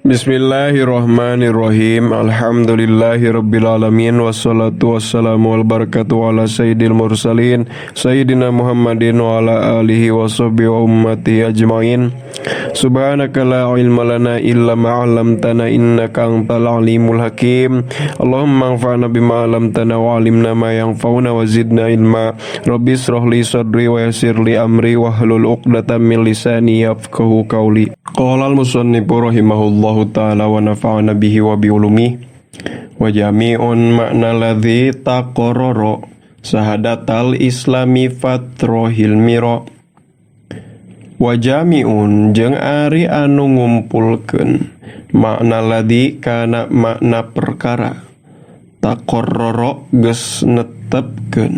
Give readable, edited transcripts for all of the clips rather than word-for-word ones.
Bismillahirrahmanirrahim. Alhamdulillahirabbil alamin wassalatu wassalamu wal barakatuh ala sayyidil mursalin sayyidina Muhammadin wa ala alihi washabbihi wa ummatihi ajmain. Subhanaka la ilma lana illa ma 'allamtana innaka antal alimul hakim. Allahumma anfa'na bima 'allamtana wa 'allimna ma yanfa'una wa zidna ilma. Rabbi israh li sadri wa yassir li amri wahlul 'uqdatam min lisani yafqahu qawli. Qala al-musannifu rahimahullahu ta'ala wa nafa'ana bihi wa bi ulumihi wa jami'un ma'na ladzi taqarrara sahadatal islami fatrohil mira. Wa jami'un jeung ari anu ngumpulkeun makna ladzi kana makna perkara taqarrara geus netepkeun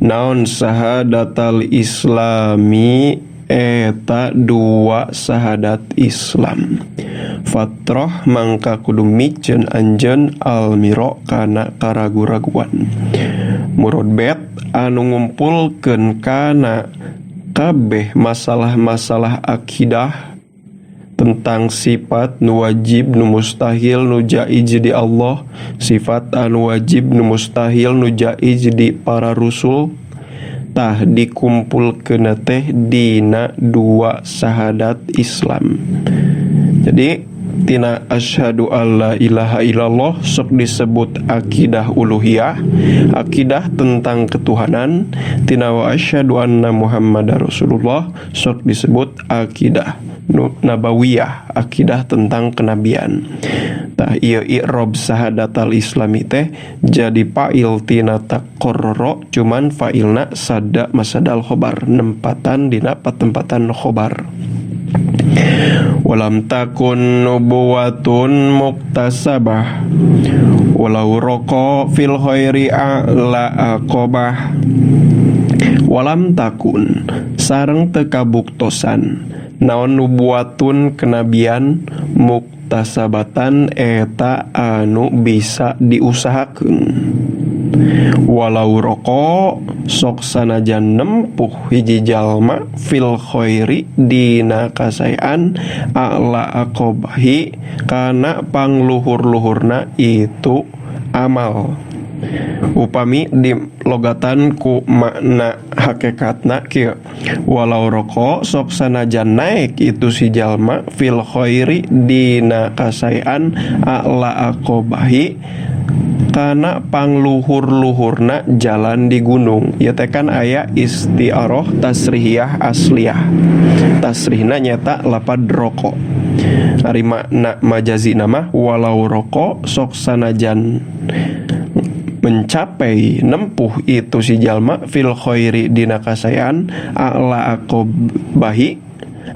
naon sahadatal islami eta dua sahadat Islam. Fatroh mangka kudu miceun anjeun almiro kana karagu-raguan. Murudbet anu ngumpulkeun kana kabeh masalah-masalah akidah tentang sifat nu wajib nu mustahil nu jaiz di Allah, sifat anu wajib nu mustahil nu jaiz di para rusul, tah dikumpulkeun teh dina dua sahadat Islam. Jadi tina asyhadu alla ilaha illallah sok disebut akidah uluhiyah, akidah tentang ketuhanan. Tina wa asyhadu anna Muhammadar Rasulullah sok disebut akidah nabawiyah, akidah tentang kenabian. Tah ieu i'rab sahadatal islami teh jadi fa'il tina taqarrara, cuman fa'ilna sada masadal khobar, nempatan dina patempatan khobar. Walam takun nubuwatun muktasabah walau raqa fil khairi a'la aqabah. Walam takun sareng teu kabuktosan naon nubuwatun kenabian muktasabatan eta anu bisa diusahakeun. Walau roko sok sanajan nempuh hiji jalma fil khairi dina kasaean a'la aqabahi kana pangluhur-luhurna itu amal. Upami di logatan ku makna hakikatna kieu, walau roko sok sanajan naik itu si jalma fil khairi dina kasaean a'la aqabahi kana pangluhur-luhurna jalan di gunung. Ieu teh kan aya isti'arah tasrihiyah asliyah. Tasrihna nyata lapad roko. Ari makna majazi nama walau roko sok sanajan mencapai nempuh itu si jalma fil khairi dina kasaean a'la aqabahi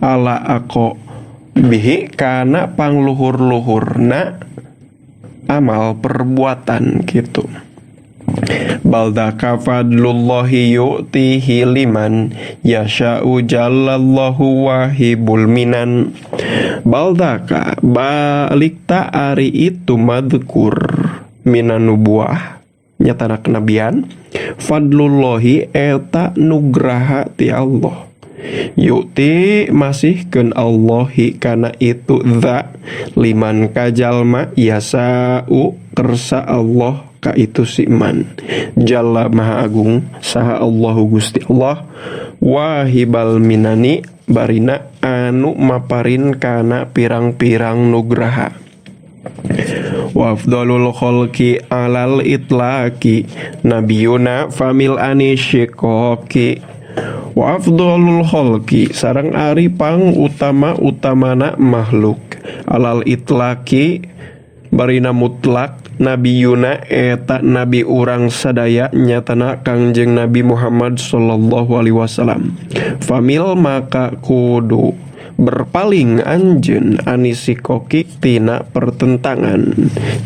ala aqabihi kana pangluhur-luhurna amal perbuatan gitu. Baldaka fadlullahi yu'tihi liman yasha'u jallallahu wahibul minan. Baldaka balik ta ari itu madhkur minan nubuah nyatana kenabian, fadlullahi eta nugraha ti Allah, yu'ti masihkeun Allahi kana itu dza liman kajalma yasa'u kersa Allah ka itu si man. Jalla maha agung saha Allahu Gusti Allah wahibal minani barina anu maparin kana pirang-pirang nugraha. Wa afdalul khalqi alal itlaqi nabiyuna famil anisyiqaqi. Wa afdalul khalqi sareng ari pang utama-utamana makhluk alal itlaqi barina mutlak nabiyuna eta nabi urang sadaya nyatana Kangjeng Nabi Muhammad sallallahu alaihi wasallam. Famil maka kudu berpaling anjeun anisikoki tina pertentangan.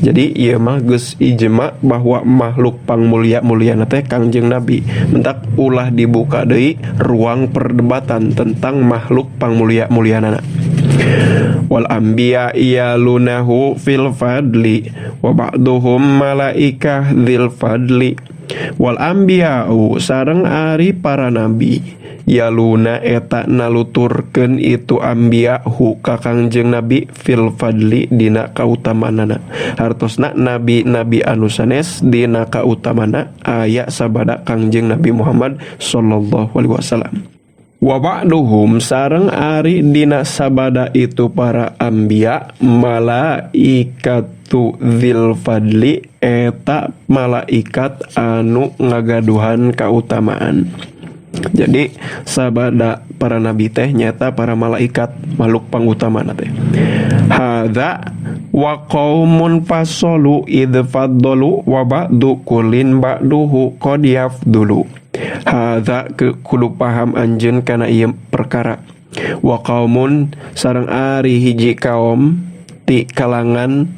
Jadi ieu mah geus ijma bahwa makhluk pangmulia-muliana teh Kangjeng Nabi. Mentak ulah dibuka deui ruang perdebatan tentang makhluk pangmulia-mulianana. Wal anbiya yalunahu fil fadli wa ba'duhum malaikah dzil fadli. Wal anbiya'u sareng ari para nabi Yaluna eta naluturkeun itu anbiya hu ka Kangjeng Nabi fil fadli dina kautamanana. Hartosna nabi-nabi anu sanes dina kautamana aya sabada Kangjeng Nabi Muhammad sallallahu alaihi wasallam. Wa ba'duhum sareng ari dina sabada itu para anbiya malaikatu dzil fadli eta malaikat anu ngagaduhan kautamaan. Jadi sabada para nabi teh nyata para malaikat makhluk pangutamana teh. Hadza wa qaumun fasalu idz faddalu wa ba'du kullin ba'duhu qad yafdulu. Hadza kudu paham anjeun kana ieu perkara. Wa qaumun sareng ari hiji kaum ti kalangan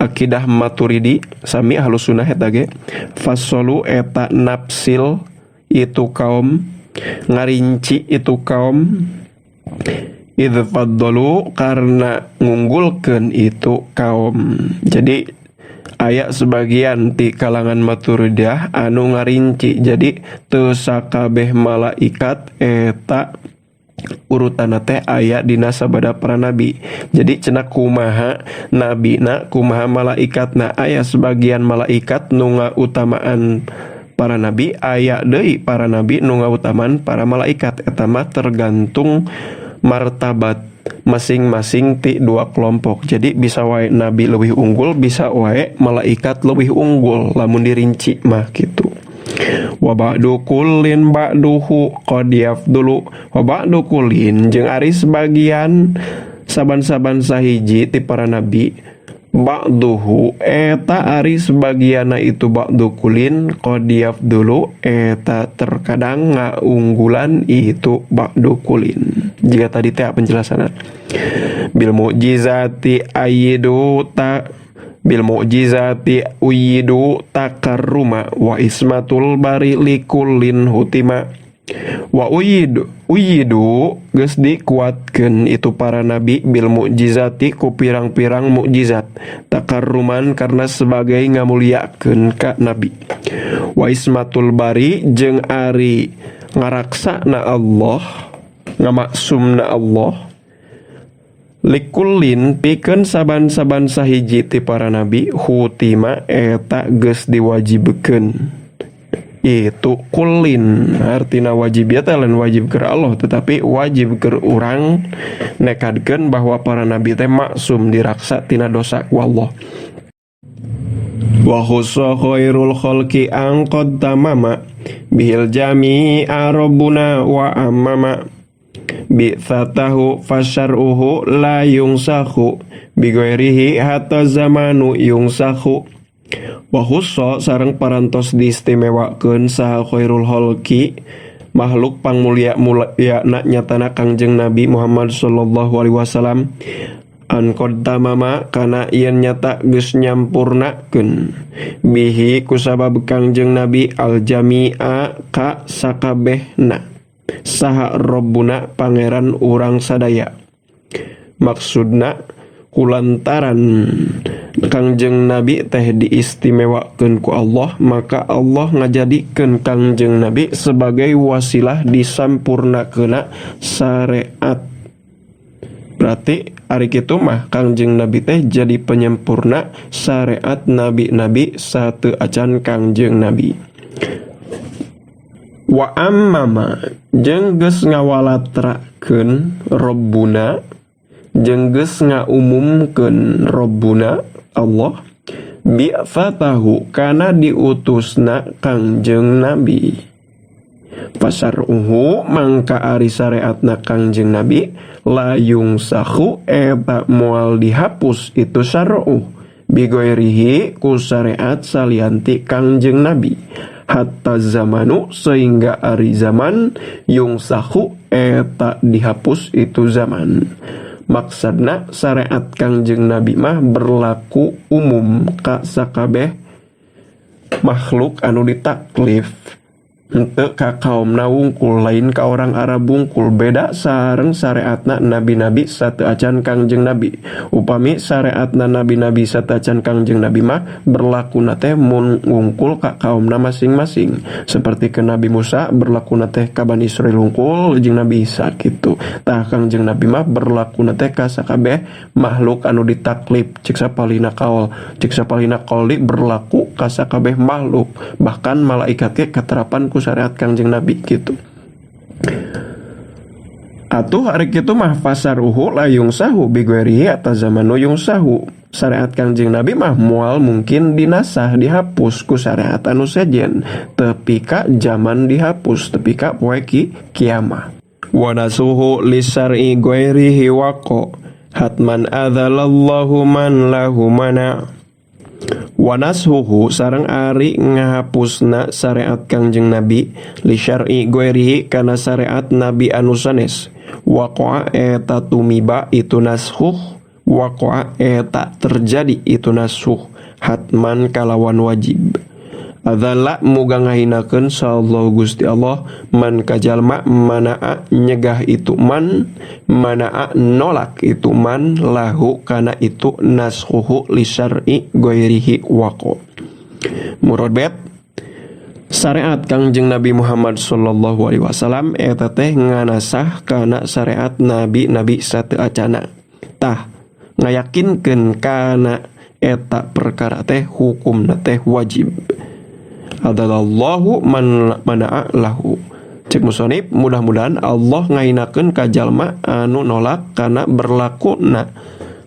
akidah Maturidi sami ahlus sunnah eta ge fasalu eta nafsil itu kaum ngarinci itu kaum idz faddalu karena ngunggulkeun itu kaum. Jadi aya sebagian ti kalangan Maturidiyah anu ngarinci, jadi teu sakabeh malaikat eta urutanna teh aya dina sabada para nabi. Jadi cenah kumaha nabina kumaha malaikatna, aya sebagian malaikat nu ngautamaan para nabi, aya deui para nabi nu ngautamaan para malaikat. Eta mah tergantung martabat masing-masing ti dua kelompok. Jadi bisa wae nabi leuwih unggul, bisa wae malaikat leuwih unggul lamun dirinci mah kitu. Wa ba'du kullin ba'duhu qad yafdulu wa ba'du kullin jeung ari sebagian saban-saban sahiji ti para nabi ba'duhu eta ari sebagianna itu ba'du kulin qad yafdulu eta terkadang ngaunggulan itu ba'du kulin. Jika tadi teh penjelasanna bil mu'jizati ayidu ta bil mu'jizati uyidu takarruma wa ismatul bari likullin hutima wa uyidu uyidu geus dikuatkeun itu para nabi bil mu'jizati ku pirang-pirang mukjizat takarruman karena sebagai ngamuliakeun ka nabi wa ismatul bari jeung ari ngaraksana Allah ngamaksumna Allah likullin pikeun saban-saban sahiji ti para nabi hutima eta geus diwajibkeun itu kulin. Artina wajib ya teh lain wajib keur Allah tetapi wajib keur urang nekadkeun bahwa para nabi teh maksum diraksa tina dosa ku Allah. Wa khussa khairul khalqi an qad tamama bihil jami'a rabbuna wa amama bi fatahu fasyar'uhu la yungsahu bi ghairihi hatta zamanu yungsahu. Wa khussa sareng parantos diistimewakeun saha khairul khalqi makhluk pangmulia mulia na nyatana Kangjeng Nabi Muhammad sallallahu alaihi wasallam an qad tamama kana yen nyata geus nyampurnakeun bihi kusabab Kangjeng Nabi al jami'a ka sakabehna saha Rabbuna pangeran urang sadaya. Maksudna kulantaran Kangjeng Nabi teh diistimewakeun ku Allah, maka Allah ngajadikeun Kangjeng Nabi sebagai wasilah disampurnakeuna syariat. Berarti ari kitu mah Kangjeng Nabi teh jadi penyempurna syariat nabi-nabi sateu acan Kangjeng Nabi. Wa ammama jeung geus ngawalatrakeun Rabbuna jeung geus ngaumumkeun Rabbuna Allah bi fatahu kana diutusna Kangjeng Nabi. Fasaruhu mangka ari syariatna Kangjeng Nabi layung sahu eta moal dihapus itu syar'u bi ghairihi ku syariat salianti Kangjeng Nabi hatta zamanu sehingga ari zaman yung sahu eta dihapus itu zaman. Maksudna syariat Kangjeng Nabi mah berlaku umum ka sakabeh makhluk anu ditaklif. Henteu ka kaomna wungkul, lain ka orang Arab wungkul, beda sareng syariatna nabi-nabi sateuacan Kangjeng Nabi. Upami syariatna nabi-nabi sateuacan Kangjeng Nabi mah berlakuna teh mun wungkul ka kaomna masing-masing. Seperti ke Nabi Musa berlakuna teh ka Bani Israil wungkul jeung Nabi Isa kitu. Tah Kangjeng Nabi mah berlakuna teh ka sakabeh makhluk anu ditaklif, cek sapalihna kaol, cek sapalihna kaoli berlaku ka sakabeh makhluk, bahkan malaikat ge katerapan ku syariat Kangjeng Nabi gitu. Atuh ari kitu mah fasaruhu la yungsahu biguerihi atazamanu yungsahu. Syariat Kangjeng Nabi mah moal mungkin dinasah, dihapus ku syariat anu sejen, tepi ka zaman dihapus, tepi ka poe kiamah. Wa nasuhu lisar'i ghairihi waqo hatman adzalallahu man lahu mana. Wa nashuhu sareng ari ngahapusna syariat Kangjeng Nabi li syar'i ghairihi kana syariat nabi anu sanes. Waqa'a eta tumiba itu nashuh, waqa'a eta terjadi itu nashuh hatman kalawan wajib. Adzalla muga ngahinakeun sallallahu Gusti Allah man kajalma manaa nyegah itu man, manaa nolak itu man lahu kana itu nashuhu li syar'i ghairihi waqo. Murad bet syariat Kangjeng Nabi Muhammad sallallahu alaihi wasallam eta teh nganasah kana syariat nabi-nabi sateuacana. Tah ngayakinkeun kana eta perkara teh hukumna teh wajib. Adalallahu man mana'a lahu. Cek musonib mudah-mudahan Allah ngainakeun ka jalma anu nolak kana berlakuna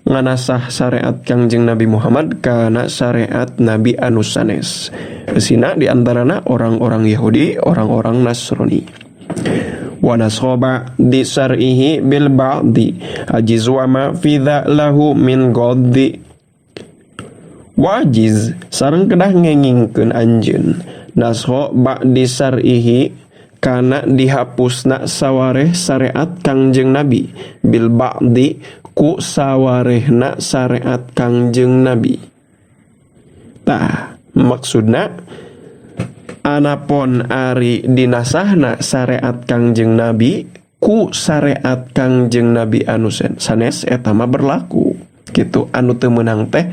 nganasah syariat Kangjeng Nabi Muhammad kana syariat nabi anu sanes. Sina diantarana orang-orang Yahudi, orang-orang Nasrani. Wa nasaba di syar'ihi bil ba'di ajiz wa ma fi dha lahu min gaddi. Wajiz sareng kedah ngengingkeun anjeun nasho ba'di syar'ihi kana dihapusna sawareh syariat Kangjeng Nabi bil ba'di ku sawarehna syariat Kangjeng Nabi. Tah maksudna anapon ari dinasahna syariat Kangjeng Nabi ku syariat Kangjeng Nabi anu sanes eta mah berlaku kitu. Anu teu meunang teh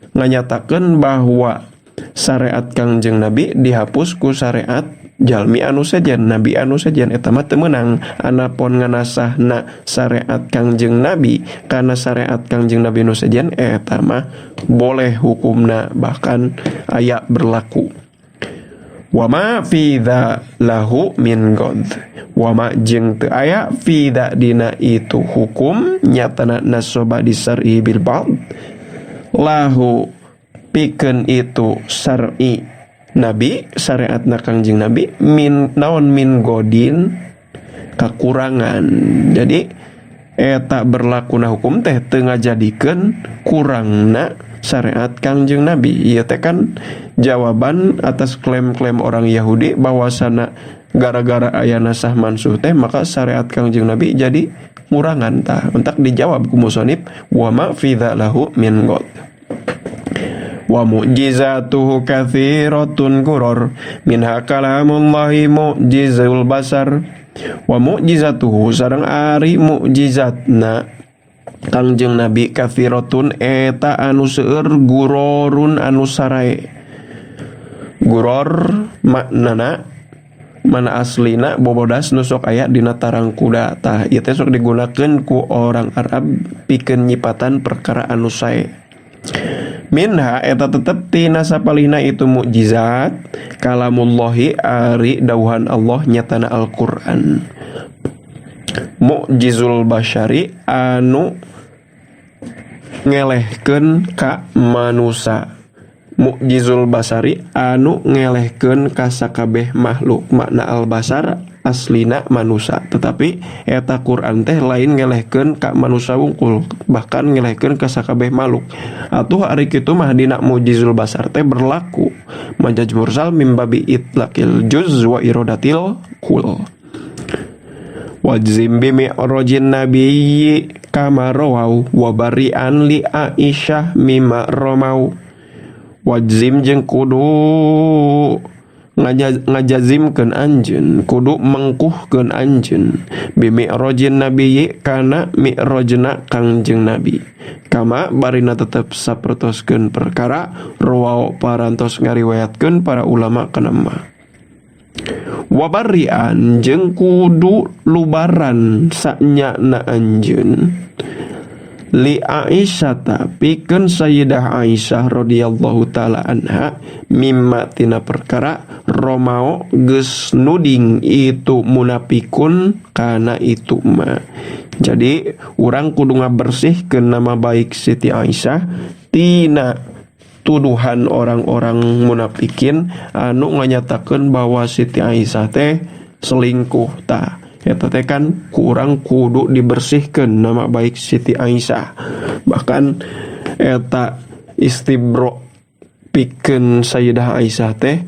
nganyatakeun bahwa syariat Kangjeng Nabi dihapus ku syariat jalmi anu sejen, nabi anu sejen eta mah teu meunang. Anapon nganasahna syariat Kangjeng Nabi kana syariat Kangjeng Nabi anu sejen eta mah boleh hukumna, bahkan aya berlaku. Wa ma fi dza lahu min god. Wa ma jeung teu aya fi dza dina itu hukum nyatana nasoba disar'i bil ba'd lahu pikeun itu syar'i nabi, syariatna Kangjeng Nabi min naon min godin kakurangan. Jadi eta berlakuna hukum teh teu ngajadikeun kurangna syariat Kangjeng Nabi. Ieu teh kan jawaban atas klaim-klaim orang Yahudi bahwasana gara-gara aya nasah mansuh teh maka syariat Kangjeng Nabi jadi ngurangan. Tah entak dijawab ku musonib wa ma fi dza lahu min god. Wa mu'jizatuhu katsiratun gurur minha kalamullahi mu'jizul basar. Wa mu'jizatuhu sareng ari mu'jizatna Kangjeng Nabi katsiratun eta anu seueur gurorun anu sarae. Guror maknana mana aslina bobodas nu sok aya dina tarang kuda. Tah ieu teh sok digunakeun ku orang Arab pikeun nyipatan perkara anu sae. Minha eta tetep tina sapalihna itu mukjizat kalamullahi ari dawuhan Allah nyatana Al-Qur'an. Mukjizul basyari anu ngelehkeun ka manusa. Mukjizul basari anu ngelehkeun ka sakabeh makhluk. Makna al-basar aslina manusa, tetapi eta Quran teh lain ngelehkeun ka manusa wungkul, bahkan ngelehkeun ka sakabeh makhluk. Atuh ari kitu mah dina mukjizul basar teh berlaku majaz mursal mim babi itlaqil juz wa iradatil kul. Wajzim bi mi'rajin nabiyyi kama rawau wa bari'an li Aisyah mimma ramau. Wajzim jeung kudu ngajazimkeun anjeun kudu mengkuhkeun anjeun bi mi'rajin nabiyyi kana mi'rajna Kangjeng Nabi kama barina tetep sapertoskeun perkara rawau parantos ngariwayatkeun para ulama kana ma wabarian jeung kudu lubaran sanyana anjeun li Aisyah pikeun Sayyidah Aisyah radhiyallahu taala anha mimma tina perkara romao geus nuding itu munafikun kana itu ma. Jadi urang kudu ngabersihkeun nama baik Siti Aisyah tina tuduhan orang-orang munafikin anu nganyatakeun bahwa Siti Aisyah teh selingkuh tah. Eta teh kan kurang kudu dibersihkan nama baik Siti Aisyah. Bahkan eta istibro pikeun Sayyidah Aisyah teh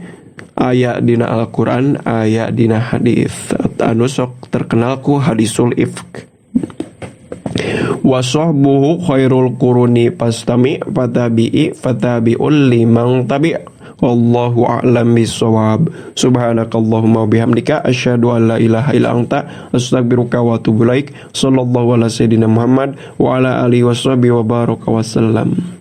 aya dina Al-Qur'an, aya dina hadis anu sok terkenal ku hadisul ifk. Wa sahbuhu khairul quruni pastami fatabi'i fatabi'ul liman tabi'. Wallahu a'lam bissawab. Subhanakallahumma bihamdika asyhadu an la ilaha illa anta astaghfiruka wa atubu ilaik. Sallallahu ala sayidina Muhammad wa ala alihi washabihi wa baraka wasallam.